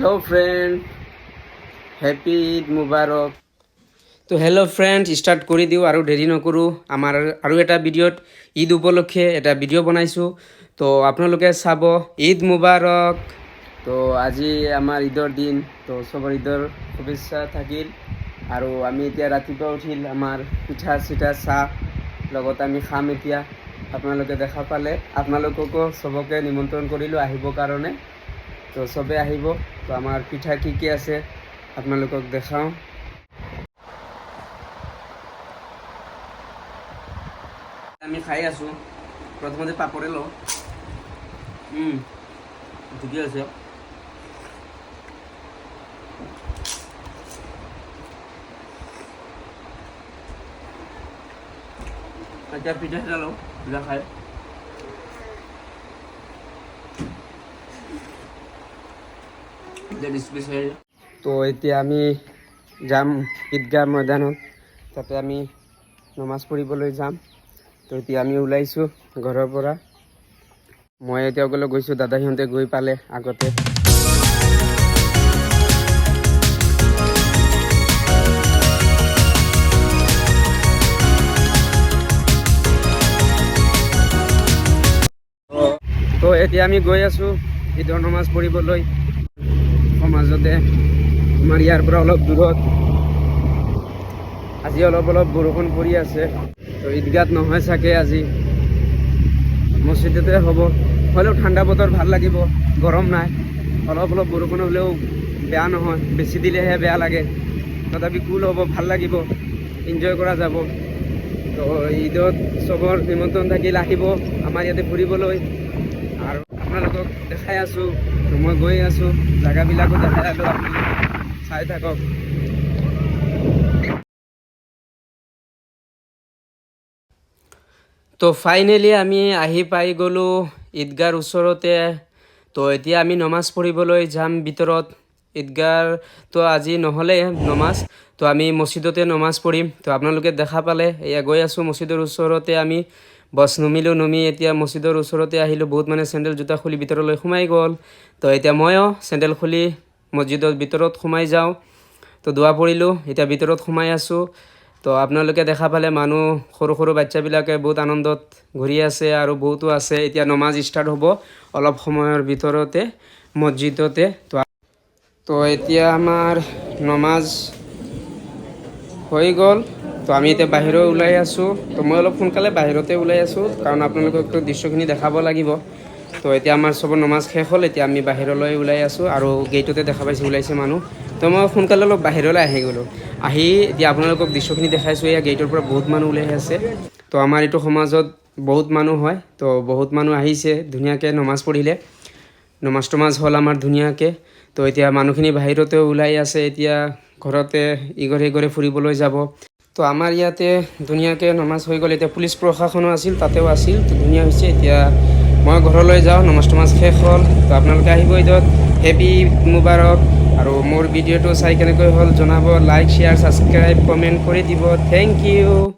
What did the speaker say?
Hello' friend, happy Eid মুবাৰক। তো hello' friend, start কৰি দিওঁ আৰু দেৰি নকৰোঁ। আমাৰ আৰু এটা ভিডিঅ'ত ঈদ উপলক্ষে এটা ভিডিঅ' বনাইছোঁ, তো আপোনালোকে চাব। ঈদ মুবাৰক। তো আজি আমাৰ ঈদৰ দিন, তো চবৰ ঈদৰ শুভেচ্ছা থাকিল। আৰু আমি এতিয়া ৰাতিপুৱা উঠিল, আমাৰ পিঠা চিঠা চাহ লগত আমি খাম এতিয়া। আপোনালোকে দেখা পালে, আপোনালোককো চবকে নিমন্ত্ৰণ কৰিলোঁ আহিবৰ কাৰণে। তো চবে আহিব। তো আমাৰ পিঠা কি কি আছে আপোনালোকক দেখাওঁ। আমি খাই আছোঁ। প্ৰথমতে পাপৰে লওঁ। ঠিকে আছে। এতিয়া পিঠা চিঠা লওঁ, পিঠা খাই এতিয়া ডিছপ্লে। তো এতিয়া আমি যাম ঈদগাহ ময়দানত, তাতে আমি নমাজ পঢ়িবলৈ যাম। তো এতিয়া আমি ওলাইছোঁ ঘৰৰ পৰা। মই এতিয়া গ'লে গৈছোঁ, দাদা সিহঁতে গৈ পালে আগতে। তো এতিয়া আমি গৈ আছোঁ ঈদৰ নমাজ পঢ়িবলৈ সমাজতে, আমাৰ ইয়াৰ পৰা অলপ দূৰত। আজি অলপ অলপ বৰষুণ পৰি আছে, তো ঈদগাহত নহয় চাগে আজি, মছজিদতে হ'ব। হ'লেও ঠাণ্ডা বতৰ, ভাল লাগিব, গৰম নাই। অলপ অলপ বৰষুণ হ'লেও বেয়া নহয়, বেছি দিলেহে বেয়া লাগে। তথাপি কুল হ'ব, ভাল লাগিব, এনজয় কৰা যাব। তো ঈদত চবৰ নিমন্ত্ৰণ থাকিল, আহিব আমাৰ ইয়াতে ফুৰিবলৈ। আৰু আপোনালোকক দেখাই আছোঁ, তো মই গৈ আছোঁ, জেগাবিলাকো দেখাই আছোঁ, আপোনালোকে চাই থাকক। তো ফাইনেলি আমি আহি পাই গ'লোঁ ঈদগাৰ ওচৰতে। তো এতিয়া আমি নমাজ পঢ়িবলৈ যাম ভিতৰত। ঈদগাৰ তো আজি নহ'লে নমাজ, তো আমি মছজিদতে নমাজ পঢ়িম। তো আপোনালোকে দেখা পালে, এয়া গৈ আছোঁ মছজিদৰ ওচৰতে। আমি বছ নমিলোঁ, নমি এতিয়া মছজিদৰ ওচৰতে আহিলোঁ। বহুত মানে চেণ্ডেল জোতা খুলি ভিতৰলৈ সোমাই গ'ল। তো এতিয়া ময়ো চেণ্ডেল খুলি মছজিদৰ ভিতৰত সোমাই যাওঁ। তো দোৱা পঢ়িলোঁ, এতিয়া ভিতৰত সোমাই আছোঁ। তো আপোনালোকে দেখা পালে, মানুহ সৰু সৰু বাচ্চাবিলাকে বহুত আনন্দত ঘূৰি আছে আৰু বহুতো আছে। এতিয়া নমাজ ষ্টাৰ্ট হ'ব অলপ সময়ৰ ভিতৰতে মছজিদতে। তো এতিয়া আমাৰ নমাজ হৈ গ'ল। তো আমি এতিয়া বাহিৰত ওলাই আছোঁ। তো মই অলপ সোনকালে বাহিৰতে ওলাই আছোঁ, কাৰণ আপোনালোকক দৃশ্যখিনি দেখাব লাগিব। তো এতিয়া আমাৰ চবৰ নমাজ শেষ হ'ল, এতিয়া আমি বাহিৰলৈ ওলাই আছোঁ আৰু গেইটতে দেখা পাইছোঁ ওলাইছে মানুহ। তো মই সোনকালে অলপ বাহিৰলৈ আহি গ'লোঁ। আহি এতিয়া আপোনালোকক দৃশ্যখিনি দেখাইছোঁ। এয়া গেইটৰ পৰা বহুত মানুহ ওলাই আছে। তো আমাৰ এইটো সমাজত বহুত মানুহ হয়, তো বহুত মানুহ আহিছে, ধুনীয়াকৈ নমাজ পঢ়িলে। নমাজ তমাজ হ'ল আমাৰ ধুনীয়াকৈ। তো এতিয়া মানুহখিনি বাহিৰতে ওলাই আছে, এতিয়া ঘৰতে ইঘৰে সিঘৰে ফুৰিবলৈ যাব। তো আমাৰ ইয়াতে ধুনীয়াকৈ নমাজ হৈ গ'ল। এতিয়া পুলিচ প্ৰশাসনো আছিল, তাতেও আছিল, তো ধুনীয়া হৈছে। এতিয়া মই ঘৰলৈ যাওঁ, নমাজ তমাজ শেষ হ'ল। তো আপোনালোকে আহিব ঈদত। হেপী মুবাৰক। আৰু মোৰ ভিডিঅ'টো চাই কেনেকৈ হ'ল জনাব, লাইক, শ্বেয়াৰ, ছাবস্ক্ৰাইব, কমেণ্ট কৰি দিব। Thank U.